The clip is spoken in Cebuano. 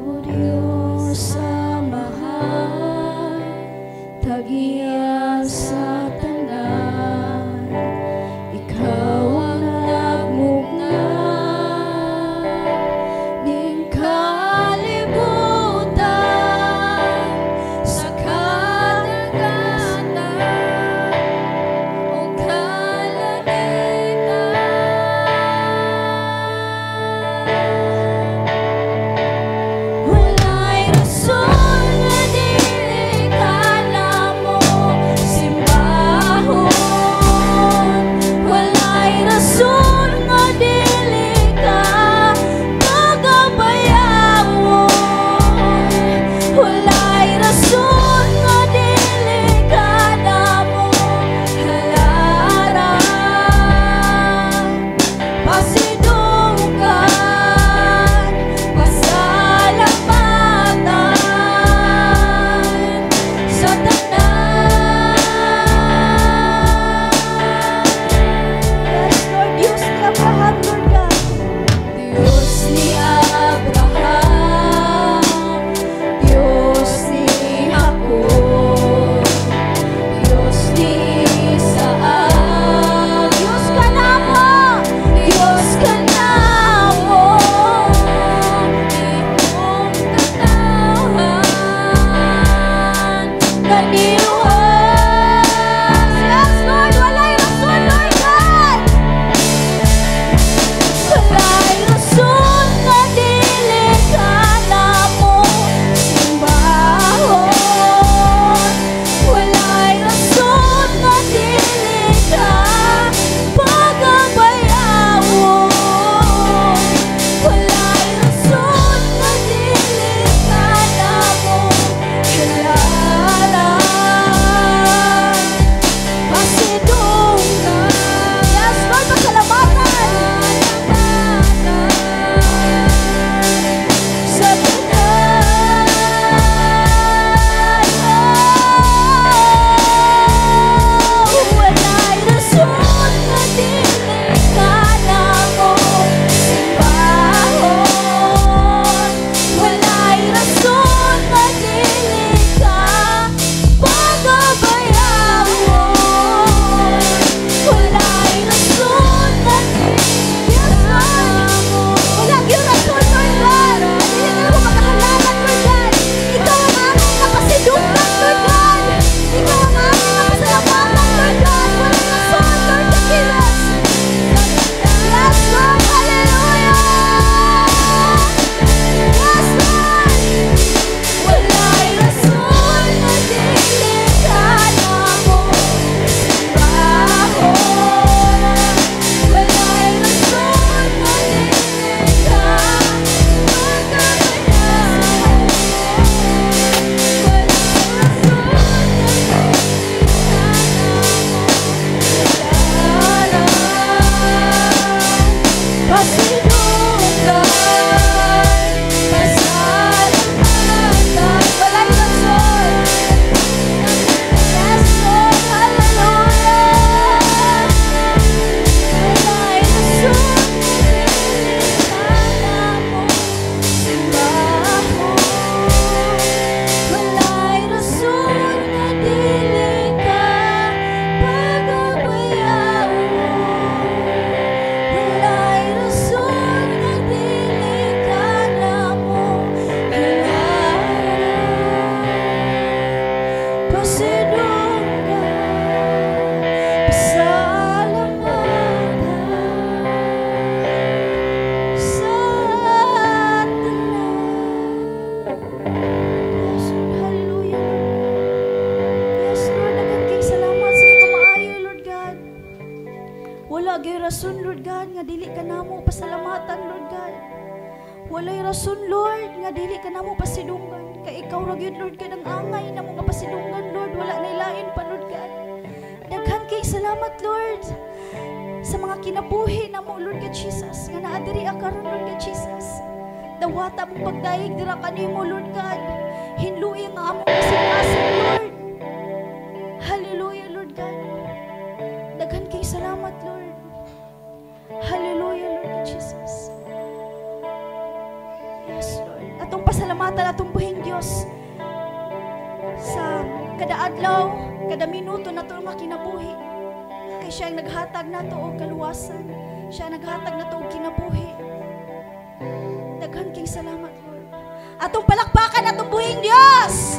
O Diyos Amahan, tag-iya sa tanan, Ikaw ang nagmugna ning kalibutan sa kadagatan o kalangitan. Walay rason nga dili ka namo simbahon. Walay rason nga dili ka pagabayawon. Walay rason nga dili ka namo halaran. Pasidunggan, pasalamatan sa tanan. Yes, Lord, Diyos ni Abraham, Lord God. Diyos ni Abraham, Diyos ni Jacob, Diyos ni Isaac. Diyos ka namo. Diyos ka namo, imong katawhan, kaniluhan. Yes, Lord, walay rason, Lord God. Walay rason nga dili ka namo simbahon. Walay rason nga dili ka pagabayawon. Walay rason nga dili ka namo halaran. Pasidunggan. Yes, Lord, pasalamatan. Sa tanan. Walay rason nga dili ka namo simbahon. Walay rason nga dili ka pagabayawon. Walay rason nga dili Yes, Lord. Wala gyud rason, Lord God. Dili ka namo makahalaran, Lord God. Ikaw ang aming kapasidunggan, Lord God. Ikaw ang aming kapasalamatan, Lord God. Walay rason, Lord God Jesus. Yes, Lord. Hallelujah. Yes, Lord. Walay rason nga dili ka namo simbahon. Walay rason nga dili ka pagabayawon. Walay rason nga dili ka namo halaran. Pasidunggan, pasalamatan. Walay rason. Yes, Lord. Hallelujah. Walay rason nga dili ka namo simbahon. Walay rason nga dili ka pagabayawon. Walay rason nga dili ka namo halaran. Pasidunggan, pasalamatan sa tanan. Yes, Lord. Hallelujah, Lord God. Yes, Lord. Daghan kay salamat sa iyong maayo, Lord God. Wala gyud rason, Lord God, nga dili ka namo pasalamatan, Lord God. Walay rason, Lord, nga dili ka namo pasidunggan. Kay ikaw ra gyud, Lord God, ang angay namo nga pasidunggan, Lord. Wala nay lain pa, Lord God. Daghan kay salamat, Lord, sa mga kinabuhi namo, Lord God Jesus, nga naa diri karon, Lord God Jesus. Dawata mong pagdayeg dira kanimo, Lord God. Hinlui nga among kasing-kasing, Lord. Hallelujah, Lord God. Daghan kay salamat, Lord. Hallelujah, Lord God Jesus. Yes, Lord. Atong pasalamatan Pasalamatan atong buhing Dios sa kada adlaw, kada minuto nato nga kinabuhi. Kay siya ang naghatag nato og kaluwasan. Siya ang naghatag nato og kinabuhi. Daghan kayong salamat, Lord. Atong palakpakan atong buhing Dios.